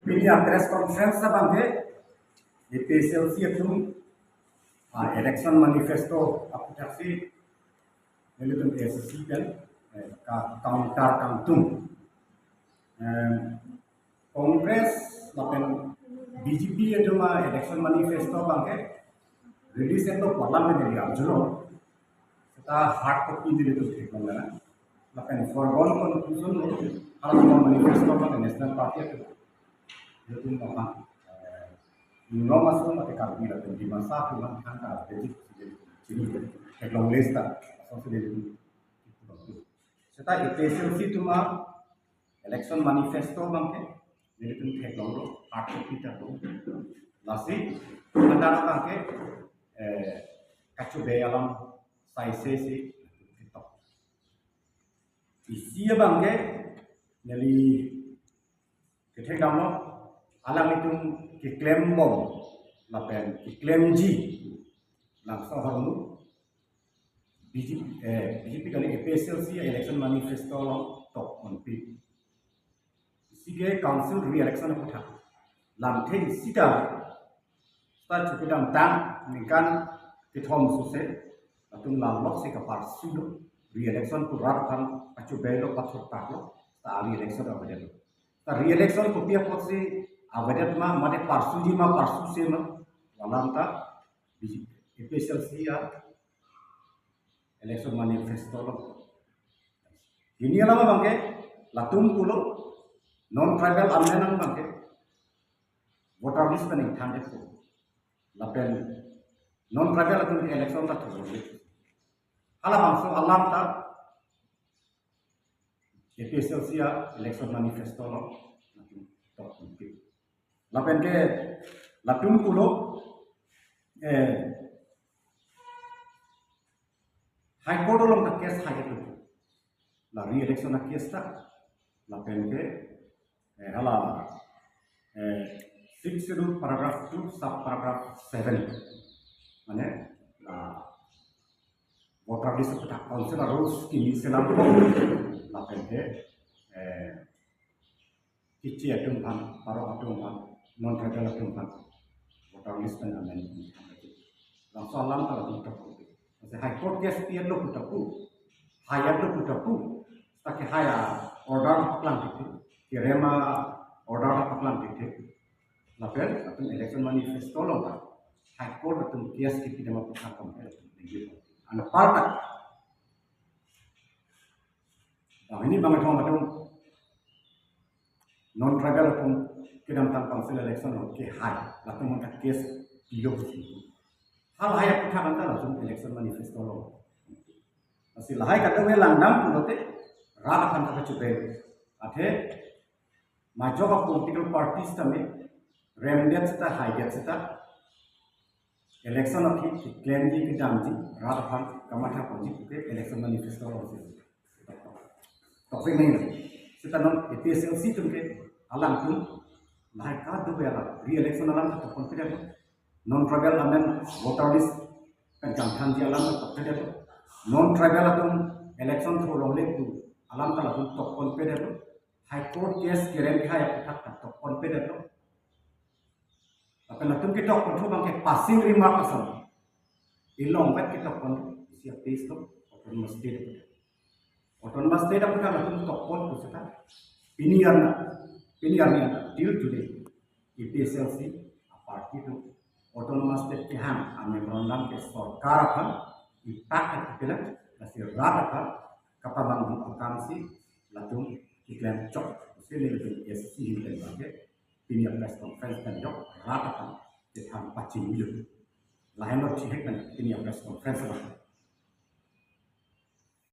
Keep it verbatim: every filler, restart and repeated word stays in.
Pini a press conference abangke A P H L C atum a election manifesto aputhaksi nelitum A S C pen eh, ka counter kangtung. Eh, Congress lapen B J P atum a election manifesto abangke release etlo pu alam pen neli arjulo. Seta hard copy nelitum theklong nang. Lapen foregone conclusion lo, hala manifesto abangke National Party atum nelitum nang, eh, Inglong aso mate Karbi lapen Dimasa atum aphan thangta basic chini theklong list ta. Asonsi nelitum seta A P H L C atum a election manifesto abangke nelitum theklonglo, hard copy ta lo. Lasi, anta abangke, eh, kachobei alam saise si ketok. Isi abangke neli kethekdamlo, alanglitum keklembom lapen keklemji labangso ahormu B J P, eh, B J P kali, A P H L C election manifesto along tokponpe. Isi ke council re-election aputhak. Lamthe isi ta, ta chupidamtang ningkan kethom suse, latum lalok si kaparsulo, re-election pu rat aphan kachobeilo, pathurtaklo, ta re-election avedetlo. Ta re-election kopi apotsi avedet ma, mate parsuji ma, parsuse ma, pu alam ta B J P, A P H L C a election manifesto lo. Pini alam abangke latum pulo, non tribal amen abangke voter list pen ingthan-etpo. Lapen non tribal atum election ta thurlo. Halabangso alam ta A P H L C a election manifesto along tokponpe. Lapen ke latum pulo, eh, High Court along ta case hai-etlo. La re-election a case ta. Lapen ke, eh, hala, eh, Sixth Schedule paragraph two, sub paragraph seven. Mane, la voter list aputhak council a rules kimi selam lapen ke, eh, Keche atum aphan, parok atum aphan, non tribal atum aphan voter list pen amendment. Labangso alam ta latum tokponpe. Masi High Court case pi-etlo pu ta pu, hai-etlo pu ta pu, seta kehai a order paklang thekthe, kerem a order paklang thekthe. Lapen latum election manifesto along ta High Court atum case kepidam aputhak kami latum denggi. Anparta banghini bangkethom atum non tribal atum kedamtang council election along kehai, latum aphan ta case pilo pusi. Halahai aputhak anta latum election manifesto along. Lasi lahai kadokave langdam pulote rat aphan ta kachobei. Athe majok a political parties tame remdet seta, haidet seta, election aphi keklemji, kedamji, rat aphan kamathaponji puke election manifesto alongsi tokpik nangji. Seta non A P H L C atum ke alangtum lahai kadokave alam, re-election alam ta tokponpedetlo. Non tribal amen voter list pen kangthanji alam ta tokpedetlo. Non tribal atum election thur longle pu alam ta latum tokponpedetlo. High Court case kerem kehai aputhak ta tokponpedetlo. Lapen latum ketokponthu abangke passing remark ason. Ilong vet ketokpon isi a-place lo, autonomous state aputhak. Autonomous state aputhak latum tokpon pu seta. Pini arni, pini arni anta till today, A P H L C a party atum autonomous state kehang a memorandum ke sorkar aphan ipak kepilang, lasi rat aphan kapamanghu akam si latum keklem chok. Lasi nelitum A S C ahin pen abangke pini a press conference pen jok rat aphan kethan pachinilo. Lahai lo chihek pen pini a press conference abang.